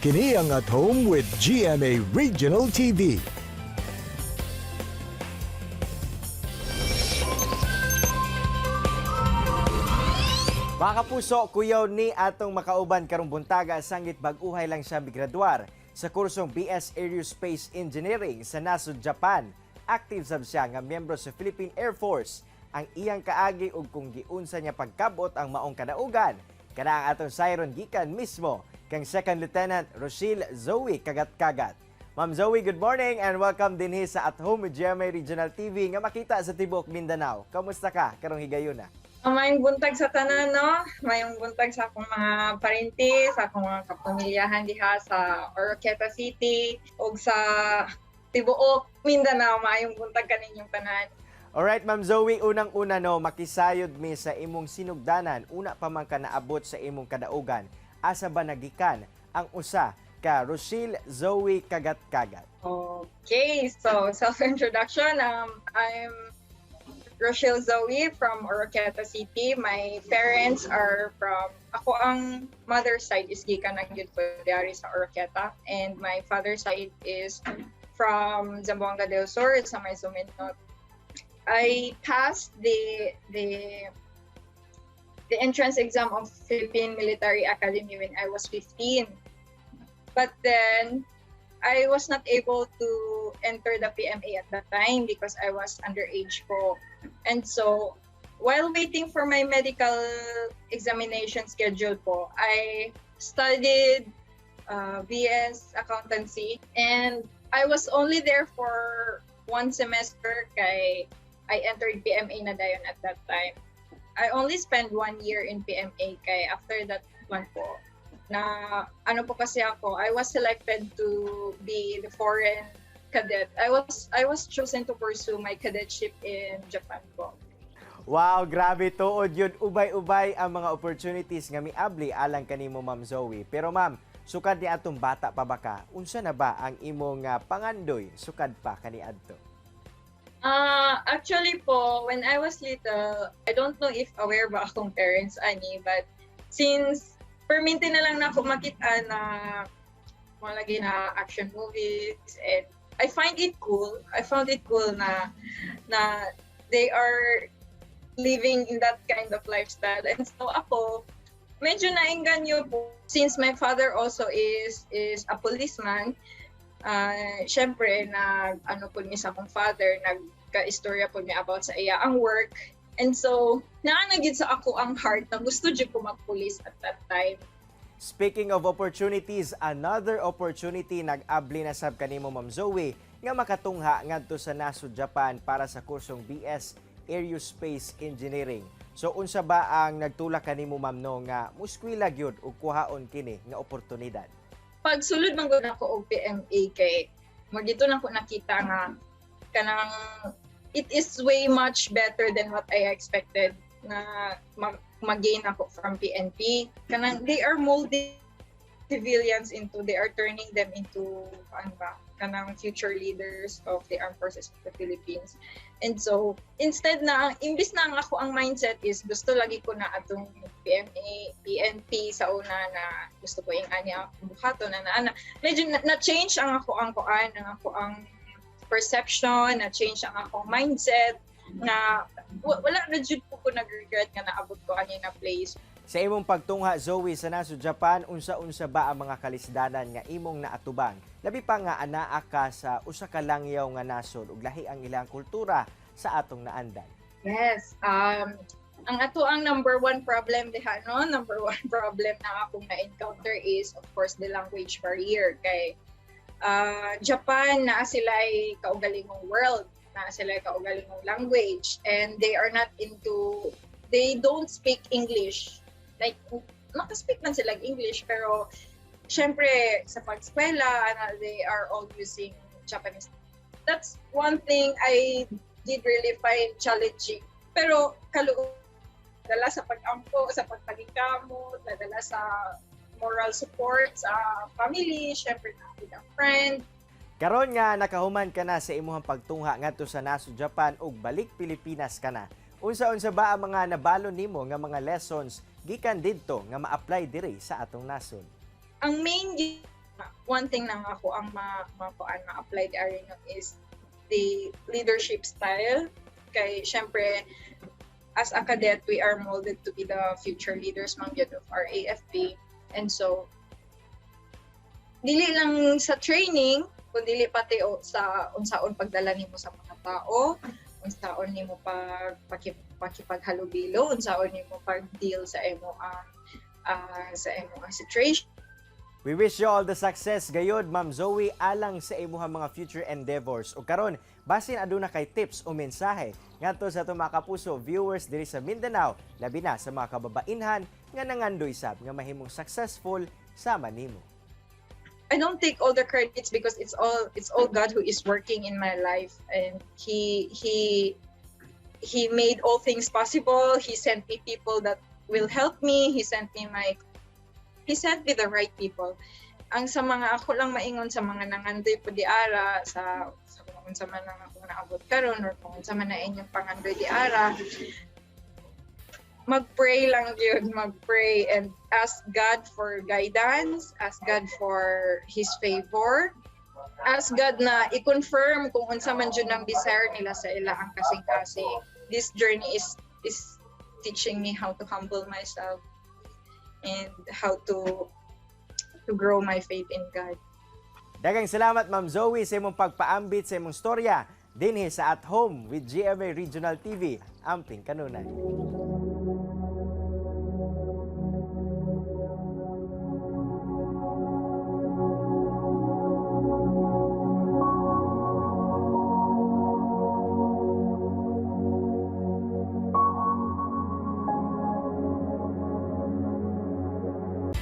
Kini ang At Home with GMA Regional TV. Mga kapuso, kuyaw ni atong makauban karong buntaga, sangit bag-uhay lang siya migraduar sa kursong BS Aerospace Engineering sa nasod Japan. Active sab siya nga miyembro sa Philippine Air Force. Ang iyang kaagi ug kung giunsa niya pagkabot ang maong kadaugan. Kana ang atong siron gikan mismo kang Second Lieutenant Rochelle Zoe Kagat-Kagat. Ma'am Zoe, good morning and welcome dinhi sa At Home with GMA Regional TV nga makita sa tibuok Mindanao. Kamusta ka karong higayuna? Mayong buntag sa tanan, no? Mayong buntag sa akong mga parinti, sa akong mga kapamilyahan diha sa Oroquieta City ug sa tibuok Mindanao. Maayong buntag kaninyong tanan. Alright, Ma'am Zoe, unang-una no, makisayod mi sa imong sinugdanan, una pa man ka naabot sa imong kadaugan. Asa ba nagikan ang usa ka Rochelle Zoe Kagat-Kagat? Okay, so self-introduction. I'm Rochelle Zoe from Oroquieta City. My parents are from, ako ang mother side is gikan na gyud ko diari sa Oroquieta and my father side is from Zamboanga del Sur sa may Suminot. I passed the entrance exam of Philippine Military Academy when I was 15. But then I was not able to enter the PMA at that time because I was underage po. And so, while waiting for my medical examination schedule po, I studied BS Accountancy and I was only there for one semester kay I entered PMA na dayon at that time. I only spent one year in PMA kay after that one po, na ano po kasi ako, I was selected to be the foreign cadet. I was chosen to pursue my cadetship in Japan po. Wow, grabe, tuod yun. Ubay-ubay ang mga opportunities nga miabli alang kanimo, Ma'am Zoe. Pero ma'am, sukad ni atong bata pa ba ka, unsa na ba ang imong pangandoy sukad pa kaniadto? Actually po, when I was little, I don't know if aware ba akong parents ani, but since perminti na lang na ako makita na mga lagi na action movies and I find it cool. I found it cool na they are living in that kind of lifestyle. And so ako, medyo nainganyo po. Since my father also is a policeman, syempre, nag, ano po niya sa akong father, nagka-istorya po niya about sa iya ang work. And so, naa na gyud sa ako ang heart na gusto jud ko mag-police at that time. Speaking of opportunities, another opportunity nag-abli na sab kanimo, Ma'am Zoe, nga makatungha ngadto sa nasod Japan para sa kursong BS Aerospace Engineering. So unsa ba ang nagtulak kanimo, ma'am, no, nga muskwela gyud ug kuhaon kini nga oportunidad? Pagsulod man gud ako og PMA kay magito na ko nakita nga kanang it is way much better than what I expected na mag-gain ako from PNP. Kanang they are molding civilians into, they are turning them into ano ba, kanang future leaders of the Armed Forces of the Philippines. And so, instead na, imbis na ang ako ang mindset is gusto lagi ko na atong PMA, PNP sa una na gusto ko yung ani akong buhaton na na, medyo na-change ang ako ang kuan, ang ako ang perception, na-change ang akong mindset na wala na jud po ko nag-regret nga naabot ko ani na place. Sa imong pagtungha, Zoe, sa nasod Japan, unsa-unsa ba ang mga kalisdanan nga imong naatubang? Labi pa nga anaa ka sa usa ka langyaw nga nasod ug lahi ang ilang kultura sa atong naandan. Yes. Ang ato ang number one problem diha, no? Number one problem na akong na-encounter is of course the language barrier kay Japan naa sila ay kaugalingong world, naa sila ay kaugalingong language and they are not into they don't speak English. Like maka-speak man sila English pero syempre sa pag-eskwela ano, they are all using Japanese. That's one thing I did really find challenging. Pero kaluoy dala sa pag-ampo, sa pagpagingkamot, nadala sa moral support sa family, syempre na with a friend. Karon nga nakahuman ka na sa imuhang pagtungha ngadto sa nasod Japan ug balik Pilipinas ka na. Unsa-unsa ba ang mga nabalon nimo nga mga lessons gikan didto nga ma-apply diri sa atong nasod? Ang main One thing na nga ako ang ma makuan ma-apply di ari, no, is the leadership style kay syempre as a cadet, we are molded to be the future leaders man gyud of our AFP. And so dili lang sa training kundi pati o sa unsaon pagdala nimo sa mga tao, unsaon nimo pag pakipaghalubilo, unsaon nimo pag-deal sa imo ang situation. We wish you all the success gayod, Ma'am Zoe, alang sa imuhang mga future endeavors. O karon, basin aduna kay tips o mensahe ngadto sa atong mga kapuso viewers diri sa Mindanao, labi na sa mga kababainhan nga nangandoy sab nga mahimong successful sama nimo. I don't take all the credits because it's all God who is working in my life, and he made all things possible. He sent me people that will help me. He sent me the right people. Ang sa mga ako lang maingon sa mga nangandoy po di ara sa kung unsa man ang akong naabot karon or kung unsa man na inyong pangandoy di ara, mag-pray lang yun, mag-pray and ask God for guidance, ask God for His favor, ask God na i-confirm kung unsa man jud ang desire nila sa ila ang kasing-kasing. This journey is teaching me how to humble myself and how to grow my faith in God. Daghang salamat, Ma'am Zoe, sa imong pagpaambit sa imong storya dinhi sa At Home with GMA Regional TV. Amping kanunay.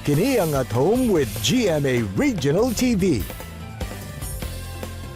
Kini ang At Home with GMA Regional TV.